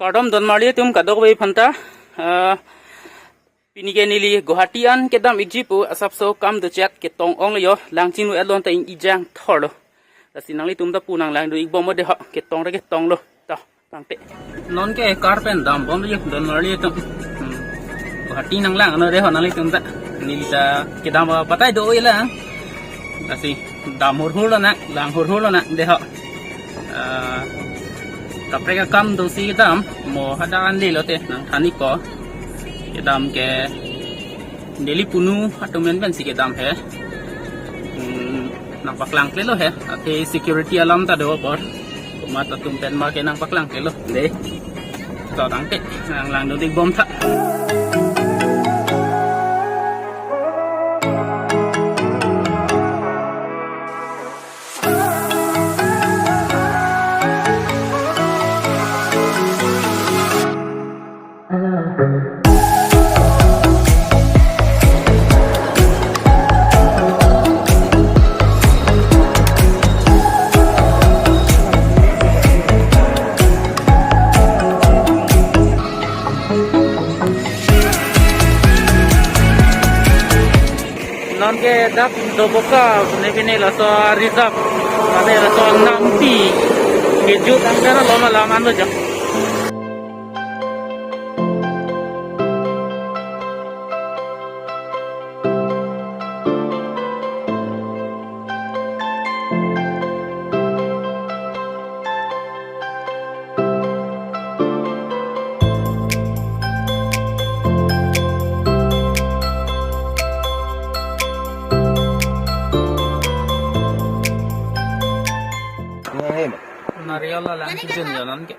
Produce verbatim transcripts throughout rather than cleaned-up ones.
Kardom donmarli atum kadokave aphanta, ah, pini ke neli Guwahati an kedam ikji pu asapso kam dochet ketong onglo yo, lang chinglu etlon ta ing ijang thorlo. Lasi nanglitum ta pu nanglangdun ikbom mo deho, ketong re ketonglo. To, tangte. Non ke car pen dambomlo yo donmarli atum. Hmm. Guwahati nanglang ano deho nanglitum ta. Neli ta kedam apa patai do-oi lang. Lasi dam hurhur lonang, lang hurhur lonang deho. Ah, kaprek akam dosi kedam, mo hadak an lelote nangthan-ikpo. Kedam ke neli punu atum pen pensi kedam he. Hmm, nangpaklangklelo he. Athe security alam ta do apor. Komat atum pen ma ke nangpaklangklelo. De. To tangte, nanglangdun ikbom tha. Non ke dak Doboka ne pine laso reserve, ane laso nampi kejut angkana loma laman lo jang. Narial la lang kijun jalan ke.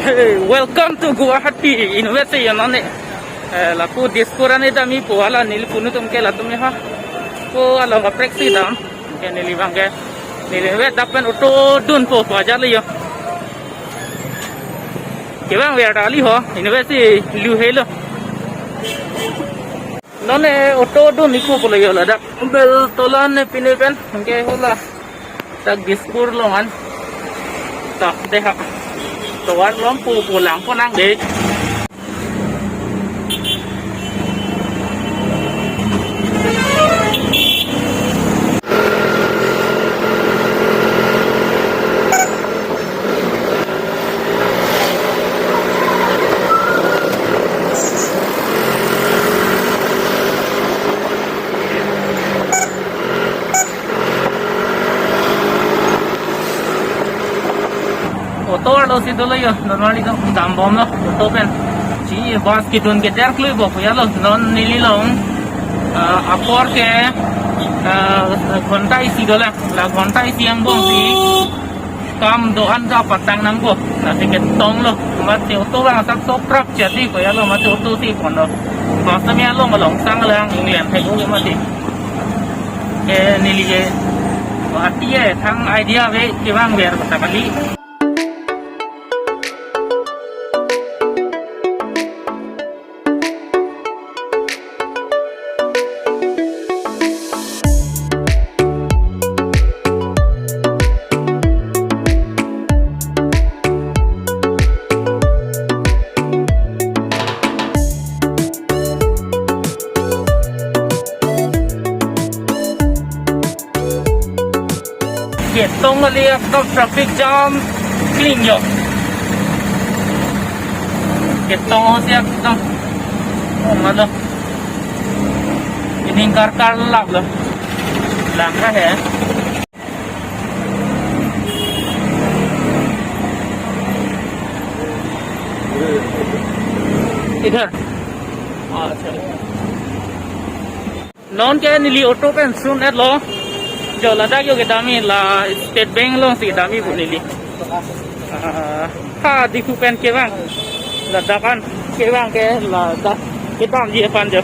Hey, welcome to Guwahati, University, non ne. Eh, lapu Dispur an edam-ipo, hala neli punu atum ke latum ya ha. Ko along kaprek si dam. Ke neli abang ke, neli vet dak pen auto dunpo, pajar le yo. Kevang ver ta kali ho, University lu helo. Non ne auto dun-ikpo pulo yo ladak. Beltola ne pine pen, ke hala. Dak Dispur along an. Tak deh ha. Tovar along pu pulang ponang deh. Auto arlo si dolo yo, normally to dambomlo, auto pen. Si bus kedun ke der klui bo puya lo, non neli along, ah, apor ke, ah, ghonta isi dolang, la ghonta isi angbong si, kam do-an ta patang nangpo, lasi ketonglo, mate auto abang asapso prap chati puya lo, mate auto si ponlo. Bus ta me along along sang lang England thek-o mati. Ke neli ke, Guwahati ke thang idea ave kevang ver ta kali. Tong kali, ekdom traffic jam kling jo. Ketong si ekdom. Oh, malah. Ini karkar lap lo. Langkah ya. Idhar. Ah, sorry. Non ke neli auto pen sun-et lo. Jo ladak jo kedam-i, la State Bank alongsi kedam-i pu neli. Ah, ha Diphu pen kevang. Ladak an kevang ke ladak kedamji aphan jo.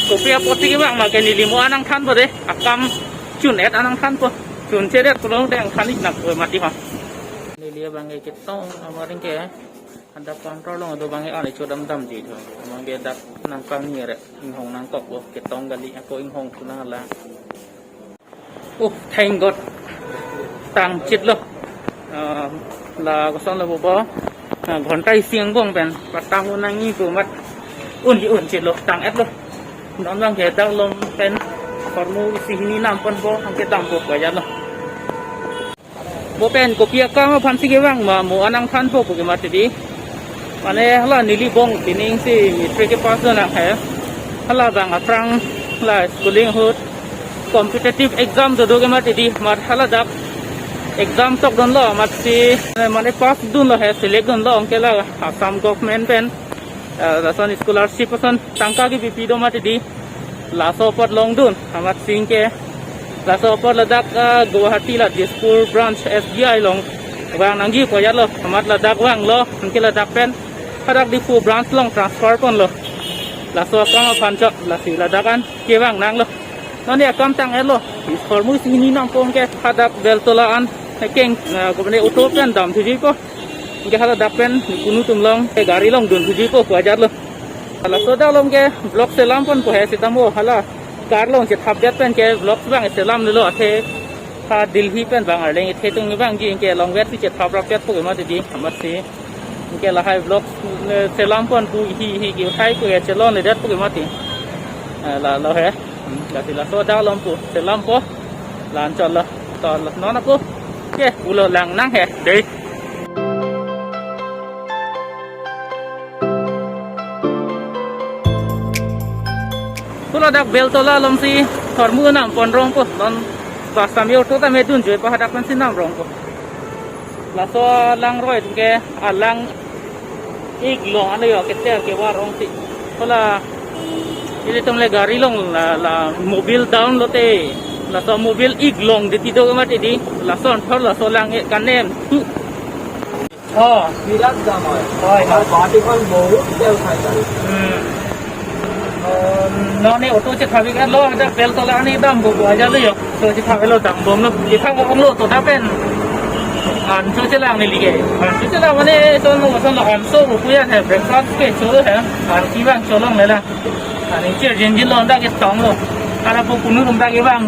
Kopi apotsi kevang ma ke neli mo anang thanpo de. Akam chun-et anang thanpo. Chun chedet pulo de nang than-ik nang mati ha. Neli abang ke ketong amaring ke. Adap counter along do abang ke ani chodam damji tho. Abang ke dak nangpangni re, inghong nangkok lo, ketong kali, ako inghong tu nang la. Oh, thank God. Tangchit lo. Ah, la koson lo bobo. Ah, ghonta isi angbong pen patang un nangji pu amat. Un-i un chit lo, tang-et lo. Non abang ke dak along pen hormu isi hini nam ponpo, anke dampo, pajat lo. Bo pen kopi akam aphansi kevang ma, mo anang thanpo pu ke mati di. Mane hala neli bong pining si matric kepass do nang he. Hala bang aphrang la schooling ahut competitive exam dodo ke mati di, mat hala dak exam tokdunlo, matsi mane pass dunlo he, select dunlo, anke la Assam government pen, eh, lason scholarship ason tangka kepipi do mati di. Laso apot longdun, amatsi ke laso apot ladak, ah, Guwahati la Dispur branch S B I along vang nangji pu ajat lo, amat ladak vanglo, anke ladak pen hadak Diphu branch along transfer ponlo. Laso akam aphan chot, lasi ladak an kevang nanglo. Non ne akam tang-et lo. Hormu isi hini nam ponpo, anke hadak Beltola an keng, ah, ko mane auto pen damthujipo. Anke haladak pen kunu atum along, eh, gari along dunthujipo pu ajat lo. Laso dak along ke vlog selam ponpo he, sitame hala car along chethapdet pen ke vlog abang selam lelo, athe ha Delhi pen bang arleng ethe atum vangji anke longvet si chethaprapdetpo ke mati di, amatsi. Anke lahai vlog, eh, selam pon pu hi hi ke hai pu ke chelongledetpo ke mati. Eh, la lo he. Hmm, lasi laso dak along pu selampo. La-an chot lo. To lo non ako. Ke, pulo lang nang he. Dei. Pulo dak Beltola alongsi hormu nam pon rongpo, non bus tame auto tame dunjoi pa hadak pensi nam rongpo. Laso alang roi ke alang ik long ano yo keter ke warong si. Hala ilitum le gari along la, la mobil down lote. Laso mobil ik long de tido ke mati di. Lason thor laso lang e kanem. Oh. বিৰাট জাম হয়। হয়, হয়। গুৱাহাটীখন বহুত তেল খায় গাড়ী। উম। অ, non ne auto chethabi kan lo, hadak Beltola ani dampo pu ajat lo yo. Auto chethabi lo dambomlo. Ipha ko lo to dapen. Anso chelang neli ke. Anso chelang mane to no so lo anso pu ya he, breakfast ke so he. Arki bang cholonglelang. Ani chirjinjin lo dak ketonglo. Ara po kunu rum dak ke bang.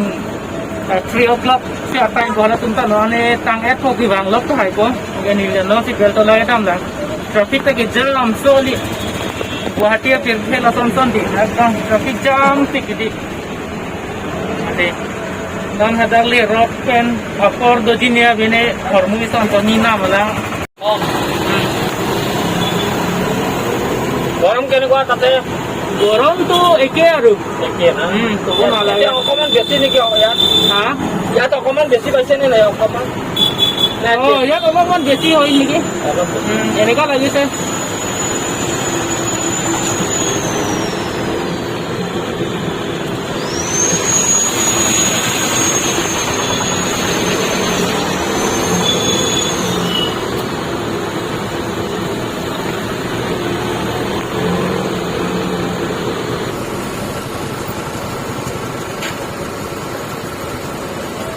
Ah, three o'clock si atime ko halatum ta non ne tang-etpo, kevang lok tahai ko. Anke neli non si Beltola kedam lang. Traffic ta kejam soli. Guwahati apirthe lason son di. Ekdom traffic jam tik di. Ade. Non hadak le road pen apor doji ne abine hormu ison to ni nam lang. গৰম কেনেকুৱা তাতে? গৰমটো একে আৰু। একে না? উম, ক'ব নালাগে। এতিয়া অকণমান বেছি নেকি ইয়াত? হা? ইয়াত অকণমান বেছি পাইছে নে নাই অকণমান? নে অ, একে? ইয়াত অলপমান বেছি হয় নেকি? অলপ বেছি। উম, এনেকুৱা লাগিছে।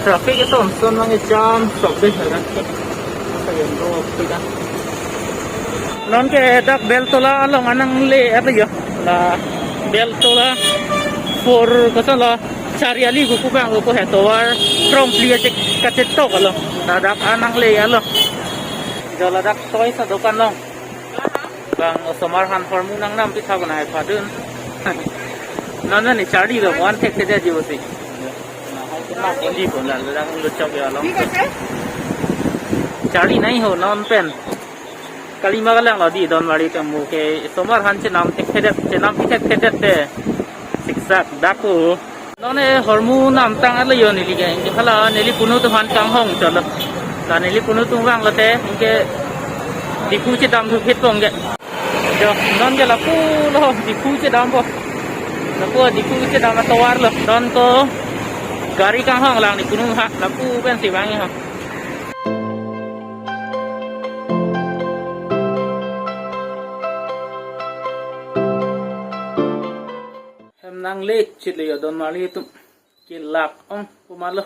Traffic itu onson mang jam sok deh, ya kan? Masa yang bawa kita. Non ke dak Beltola along anang le apa ya? La Beltola four koson lo, Chariali pu pu bang pu he tovar Krongpli achek kachetok lo. Ladak anang le lo. Jo ladak toys adokan lo. Bang osomar aphan hormu nangnam pitha ko nai padun. Non non ni charli lo, one thek thek ji bosi. Mak oli pon la, lang luchok ya long. ঠিক আছে। Charli nangji ho non pen. Kalima kalang lo di Donmari atum ke somar aphan chenam thekthedet, chenam pi thekthedet te. Siksak dak ko. Non ne hormu namtang arlo yo neli ke, anke hala neli punu atum aphan kanghong cholo. La neli punu atum vanglote, anke Diphu chedam thuphit pong ke. Jo, non ke lapu lo, Diphu chedampo. Lapu Diphu chedam atovar lo. Non ko gari kanghong lang neli punu ha, lapu pensi vangji ha. Hem nangle chit le yo Donmari atum. Kelak ong puma lo.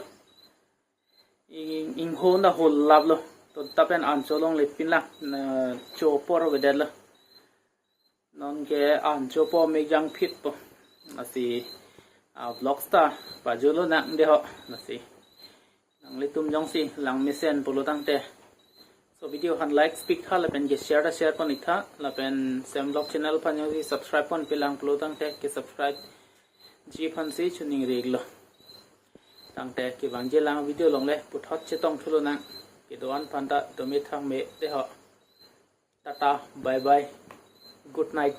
Ing, ingho na hol lap lo. To tapen ancho longle pinlang. Na cho apor avedet lo. Non ke ancho po mek jangphit po. Lasi, ah, vlogs ta pajolo nang de ho. Lasi. Nanglitum jongsi lang mesen pulo tangte. So video aphan like pik tha lapen ke share ta share pon ik tha lapen Sem Vlog channel aphan jongsi subscribe ponpe lang pulo tangte ke subscribe ji aphansi choningri ik lo. Tangte kevangji lang video along le puthot chetong thulo nang. Kedo-an aphan ta dome thangme de ho. Tata, bye bye, good night.